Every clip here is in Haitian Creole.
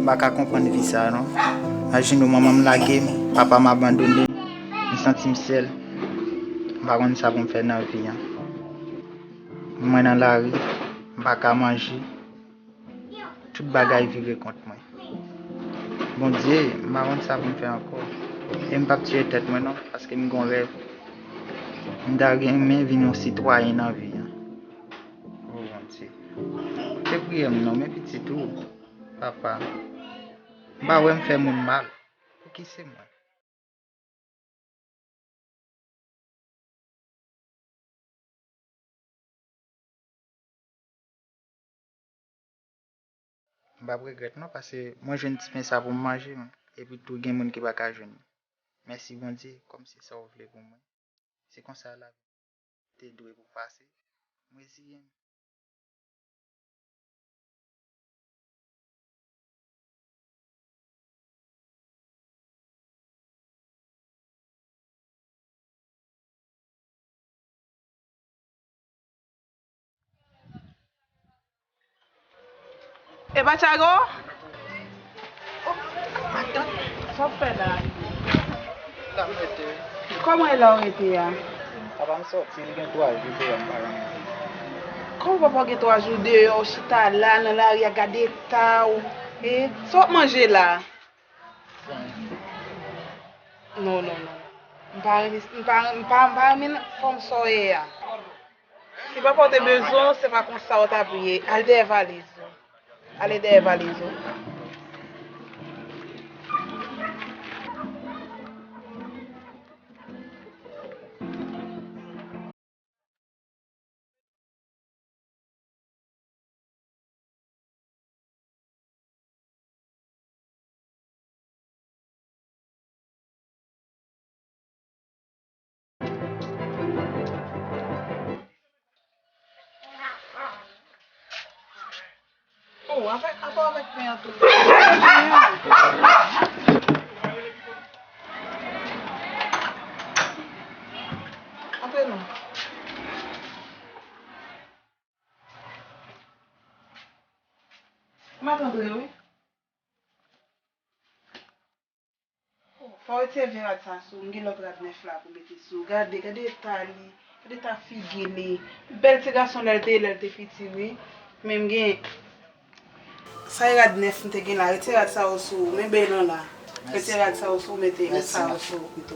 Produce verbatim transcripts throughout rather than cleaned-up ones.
M pa ka konprann vi sa a non. Imajine w, manman m lage m, papa m abandone m, m santi m sèl. M pa konn sa pou m fè nan vi an. Mwen nan lari, m pa ka manje. Tout bagay vire kont mwen. Bondye, m pa konn sa pou m fè ankò. E m p ap tiye tèt mwen non, paske m gon rèv. M ta renmen vin yon sitwayen nan vi an. O Bondye. Te priye m non, men pitit ou, papa. M pa wè m fè moun mal. Pou ki se mwen? M p ap regrèt non, paske mwen jwenn ti pen sa pou m manje, epi tou gen moun ki pa ka jwenn li. Mèsi Bondye, kòm se sa w vle pou mwen. Se konsa lavi te dwe pou pase. M reziye m. Epa Tchago? Oh, matant, sa w fè la? La m rete. Kòman e la w rete a? Papa m sòti, li gen twa jou deyò, m pa renmen. Kòman papa w gen twa jou deyò, w chita la nan lari a, gade eta w? E, sa w ap manje la? Non, non, non. M pa renmen, m pa, m pa, m pa renmen fòm sa w ye a. Si papa w te bezwen w, se pa konsa w t ap ye. Al dèyè valiz ou. Ale dèyè valiz ou. Oh, avèk, apa avèk pen an tou? Antre non. M ap antre wi. Fò w retire vye rad sa sou ou. M gen lòt rad nèf la pou mete sou ou. Gade, gade eta li. Gade eta figi li. Bèl ti gason lè l te ye, lè l te piti, wi. Men m gen. Sa e rad nèf m te gen la. Retire rad sa yo sou ou. Men bèl lan la. Retire rad sa yo sou ou, mete met sa yo sou ou pito.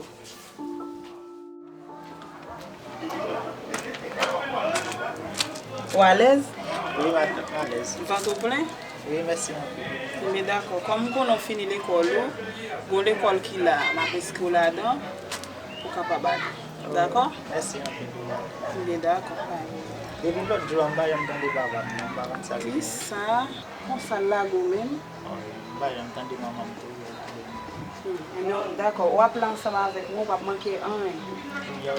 Ou alèz? Wi, matant, m alèz. Vant ou plen? Wi, mèsi anpil. Enben, dakò. Kòm m konnen w fini lekòl ou, gon lekòl ki la, m ap enskri w ladan, ou kapab ale. Dakò? Mèsi anpil. Enben, dakò. Depi lòt jou a, m pa janm tande papa m non, m pa konn sa l gen. Kisa? Konsa l lage w menm? M pa janm tande manman m tou. Hmm, enben, dakò. W ap la ansanm avèk mwen, ou p ap manke anyen.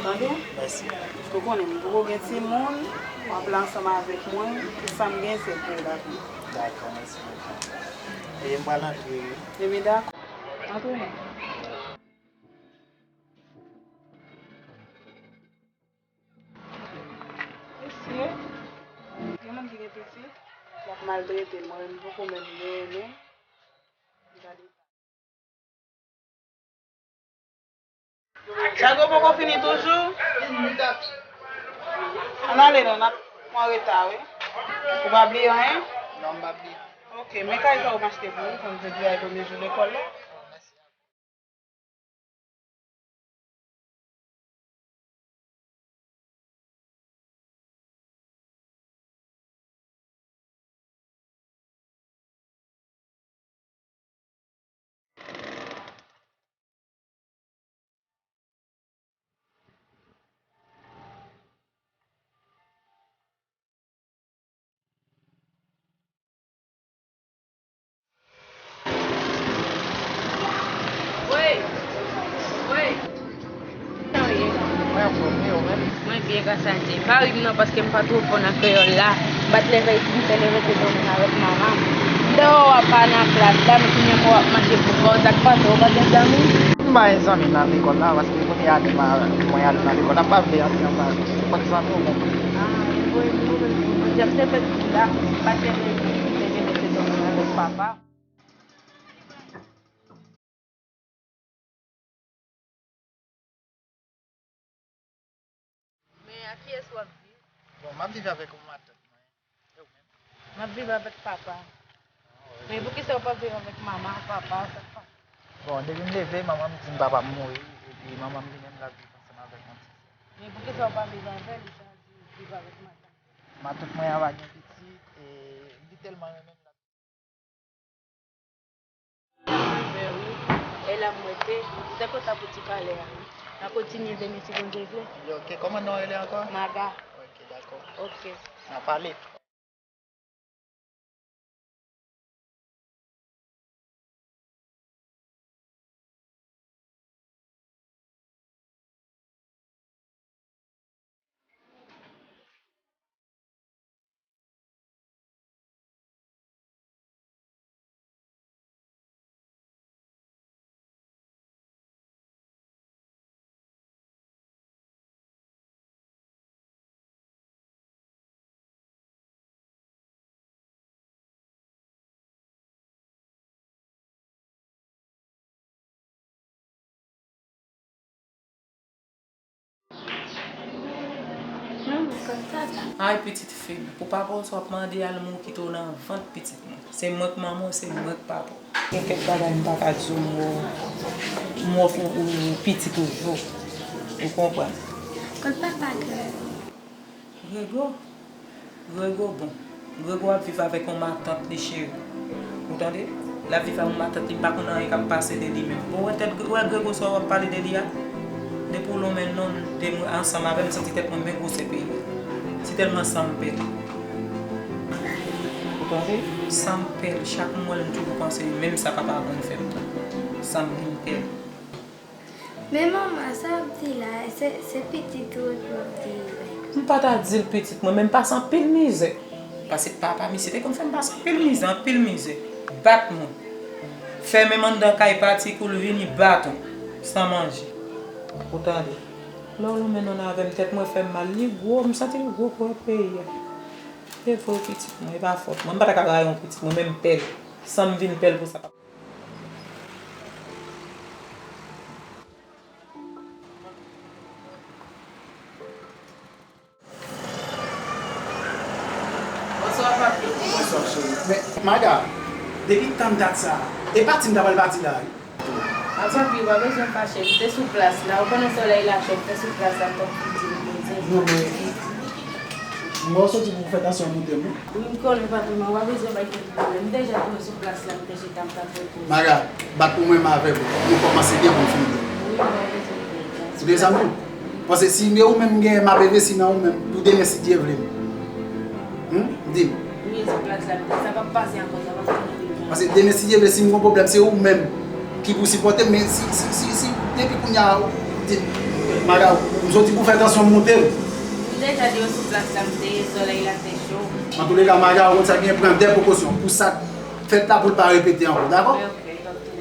Tande? Mèsi. Ou konnen, m poko gen timoun, w ap la ansanm avèk mwen, tout sa m gen, se pou ou, dakò? Dakò, mèsi. E m pral antre, wi. Enben, dakò. Antre non. Mesye, gen moun ki gen pitit, y ap maltrete l. Mwen menm, m poko menm gen, men, gade. Tchago poko fini toujou? Ann ale non, n ap pran reta, wi. Ou pa bliye anyen? Non, m pa bliye. Ok, men kay sa ou m achte pou ou, kòm jodi a e premye jou lekòl la. Mwen anfòm, e ou menm? Mwen byen, gras a Dye. Pa ri m non, paske m pa twò fò nan kreyòl la. M pa t leve isit, m te leve te dòmi avèk manman m. M te wè w ap pale nan plas la, men kounye a w ap mache pou kò w, sa k pase, ou pa gen zanmi? M pa gen zanmi nan lekòl la, paske kounye a mwen ale nan lekòl la, m pa vle antre anba nenpòt zanmi ou menm. Ah, wi, m konnen, m konnen. Jan m te fè di w la, m pa t leve isit, m te leve te dòmi avèk papa. Ak kiyès w ap viv? Bon, m ap viv avèk yon matant mwen. E ou menm? M ap viv avèk papa. Ah, ok. Men poukisa w pa viv avèk manman, papa, sa k pase? Bon, depi m leve, manman m di m papa m mouri, epi manman m li menm l ap viv ansanm avèk yon ti sè. Men poukisa w pa viv avè l, ou chwazi viv avèk matant? Matant mwen an pa gen pitit, e li tèlman renmen m, l ap Mwen wi, e la m rete, m te kontan pou ti pale a wi. N a kontinye demen si Bondye vle. Ok, kòman non w rele ankò? Maga. Ok, dakò. Ok. N a pale. Ay, pitit fi m, pou papa w sa w ap mande a, l mouri kite w nan vant pitit mwen. Se mwen k manman w, se mwen k papa w. Gen kèk bagay m pa ka di w, m wè w, m wè w, ou pitit ou jo. Ou konprann? Kot papa Grego? Grego? Grego bon. Grego ap viv avèk yon matant li, cheri. Ou tande? L ap viv ak yon matant li, m pa konn anyen k ap pase de li menm. Bon, wè tèt, wè Grego sa w ap pale de li a? Depi w lonmen non, de mwen ansanm avè l, m santi tèt mwen byen gwosè peyi a. Se tèlman san m pè l. Ou tande? San m pè l, chak m wè l, m toujou panse li, menm sa papa a konn fè m tou. San m vin pè l. Men manman, sa w ap di la, se, se pitit ou epi w ap di li. M pa ta di l pitit mwen, men m pase anpil mizè. Paske papa misye te konn fè m pase anpil mizè, anpil mizè. Bat mwen. Fèmen m anndan kay pati kou l vini bat ou, san manje. Ou tande? Lè w lonmen nonm avè m, tèt mwen fè m mal, li gwo, m santi l gwo pou peyi a. E vre w pitit mwen, e pa fòt mwen. M pa ta ka rayi yon pitit mwen, men m pè l. San m vin pè l pou sa. Bonswa, papi. Bonswa, cheri. Men, Maga, depi tann dat sa, e pati m ta pral pati la, wi. A, papi, ou pa bezwen fache, m te sou plas la. Ou konnen solèy la cho, m te sou plas la, m t ap fouti repoze. Non, men, m wè w soti pou fè tansyon monte m, wi. Wi, m konnen, papi, men ou pa bezwen bay tèt ou pwoblèm. M deja tou sou plas la, m te chita, m t ap repoze. Maga, bat pou mwen, m avè w. Nou kòmanse byen pou n fini byen. Wi, m pa bezwen bay tèt. Ou tande sa m di w? Paske si e ou menm m genyen, m ap envesti nan ou menm pou demen si Dye vle. Hum? Di m. Wi, sou plas la, sa p ap pase ankò, sa p ap fini deja. Paske demen si Dye vle, si m gen pwoblèm, se ou menm ki pou sipòte m, men si, si, si, si, depi kounye a, di m, Maga, m soti pou fè tansyon m monte. M deja di yo sou plas la, m te ye, solèy la te cho. Antouleka, Maga, ou konn sa k gen, pran de prekosyon pou sa k fèt la, pou l pa repete ankò, dakò? Ok,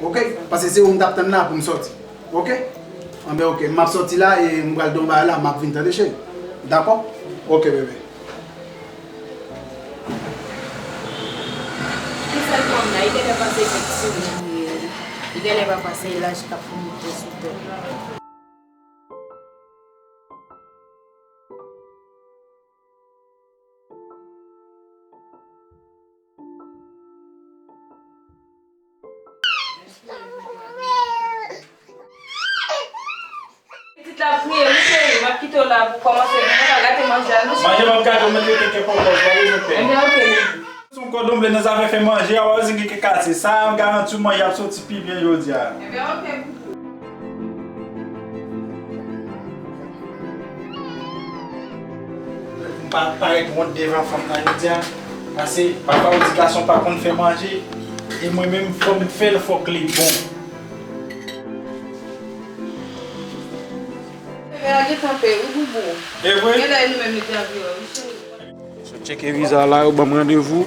ok, ok. Paske se ou m t ap tann la pou m soti. Ok? Anben, ok. M ap soti la e m pral don bagay la, m ap vin tande, cheri. Dakò? Ok, bebe. Ki sèl fanm nan, li genlè panse kèk sou li, li genlè pa panse laj k ap monte sou tèt li. Pitit la ap kriye, wi, cheri. M ap kite w la pou w kòmanse byen. Pa gate manje a, non, cheri. Manje m ap gate w, mete kèk pòpòz, pa bezwen pè. Ebyen, ok, bebe. Se yon kòdonble nan zafè fè manje a, w ap wè si gen kèk katye. Sa, m garanti w, manje ap soti pi byen jodi a. Ebyen, ok, bebe. M pa parèt wont devan fanm nan jodi a, paske papa w di gason pa konn fè manje, e mwen menm fò m fè l, fòk li bon. Bebe a gentan pè wi, boubou. E vre? Genlè e nou menm li te anvi wè wi, cheri. Sot tcheke viza la, yo ban m randevou.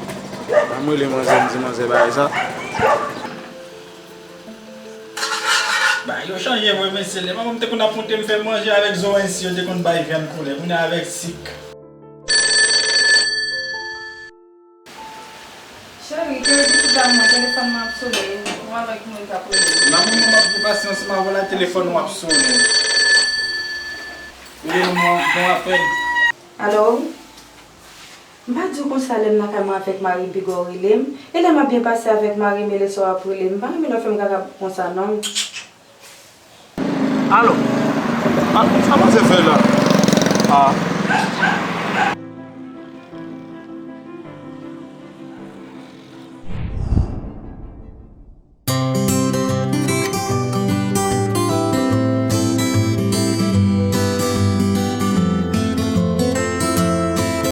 Ban m rele manzè, m di manzè bagay sa. Bagay yo chanje vre, mesye. Lè manman m te konn ap montre m fè manje avèk zorèy si, yo te konn bay vyann koulè. Kounye a avèk sik. Cheri, kite pitit la pou mwen, telefòn mwen ap sonnen. Mwen avèk moun k ap rele. Nan moman m ap gen pasyans m avè w la, telefòn ou ap sonnen. Ou gen yon bon apèl. Alo? M pa di w konsa, lè m lakay mwen avèk mari m, piga w rele m. E lè m ap byen pase avèk mari m, e lè sa w ap rele m. M pa renmen lè w fè m kaka konsa, non. Alo? A, sa manzè fè la? A.